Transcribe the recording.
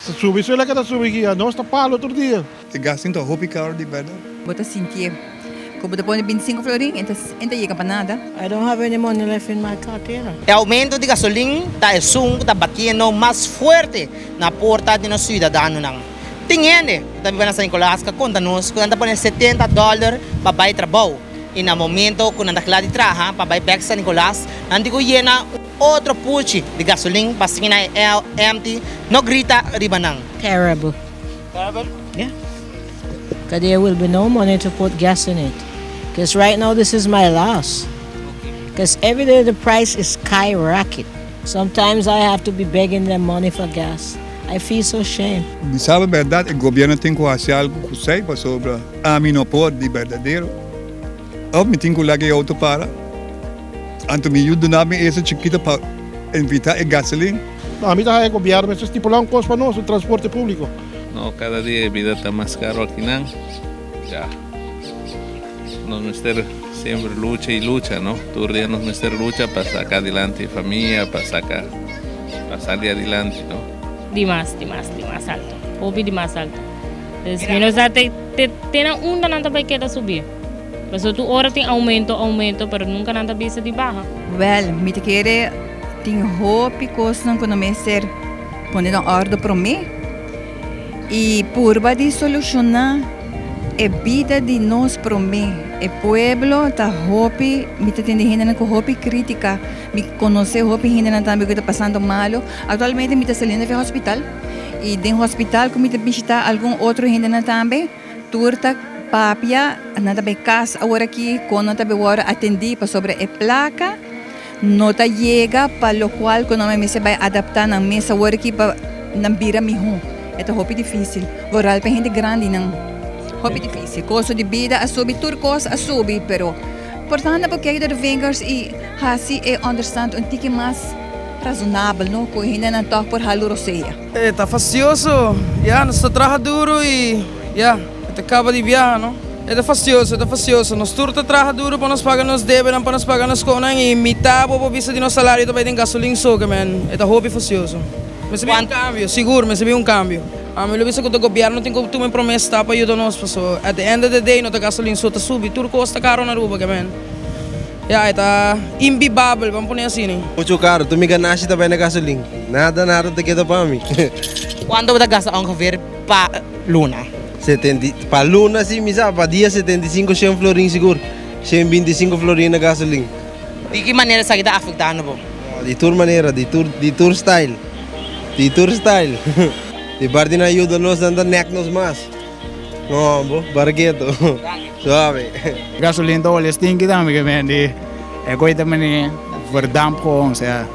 Subi suela ke ta subi kia, nos ta palo tur dia. E gasolin ta hopi caro di berdad. Bo ta sintié ku bo ta pone bintisinko florin e ta e ta yega pa nada. I don't have any money left in my cartera. E aumento di gasolin ta esun ku ta batiendo mas fuerte na porta di nos siudadanonan. Tin hende ku ta biba na San Nicolas ku a konta nos ku nan ta pone 70 dòler pa bai trabou i na momento ku nan ta kla di traha pa bai bèk San Nicolas nan tin ku yena un otro puchi di gasolin pa asina e empty no grita riba nan. Terrible. Terrible? Yeah. Because there will be no money to put gas in it. Because right now this is my loss. Because every day the price is skyrocket. Sometimes I have to be begging them money for gas. I feel so shame. Mi sa berdad e gobierno tin cu haci algo cu esey pasobra ami no por di berdadero of mi tin cu laga e auto para anto mi yu duna mi eso chikito pa evita e gasolin. Ami ta haya e gobierno mester stipula un cos pa nos, un transporte publico. No, cada dia e bida ta mas caro akinan. Ya. Nos mester semper lucha y lucha, no? Tur dia nos mester lucha pa saca adilanti e famia, pa saca, pa sali adilanti, no? Dimas, dimas, dimas alto. Hopi dimas alto. Dus mi no sa te, te, te na unda nan ta bai keda subi. Pasobra tur ora tin aumento, aumento, pero nunca nan ta bisa di baha. Wel, mi ta kere tin hopi kosnan ku no mester pone na òrdu promé i purba di solushoná e bida di nos promé. E pueblo ta hopi, mi ta tende hendenan ku hopi krítika, mi konosé hopi hendenan tambe ku ta pasando malu. Aktualmente mi ta saliendo for hospital i den hospital ku mi ta bishitá algun otro hendenan tambe. Tur ta papia, nan ta bay cas awor aki con nan ta bay worde atendi pasobra e placa no ta yega pa locual cu nan mester bay adapta nan mes awor aki pa nan bira miho. E ta hopi dificil, vooral pa hende grandinan, hopi dificil. Costo di bida a subi, tur cos a subi, pero por ta nan por kijk door de vingers y haci e onderstand un tiki mas razonabel, no, cu hendenan toch por halu rosea. E ta fastioso, ya, nos ta traha duru i ya, e ta kaba di biaha, no? E ta fastioso, e ta fastioso. Nos tur ta traha duru pa nos paga nos debenan, pa nos paga nos konan i mitá bo por bisa di nos salario ta bai den gasolin so ke men. E ta hopi fastioso. Mester bin un kambio, sigur mester bin un kambio. Ami lo bisa ku ta gobièrnu tin ku tuma e promé stap pa yuda nos paso at the end of the day no ta gasolin so ta subi, tur kos ta karo na Aruba ke men. Ya, e ta imbibabel, ban pone asina. Mucho caro, tur mi ganashi ta bai na gasolin. Nada, nada ta keda pa mi. Cuanto bo ta gasta ongeveer pa luna? Setenta i, pa luna si mi sa, pa dia 75 shen florin sigur. Shen binti sinku florin na gasolin. Di ki manera esaki ta afectando bo? No, di tur manera, di tur, di tur style. Di tur style. Di parti nan yuda nos, nan ta nek nos mas. No, bo, barketo. Suave. Gasolin ta olie stinky tambe ke men di e koe ta mane verdamp gewoon, sea.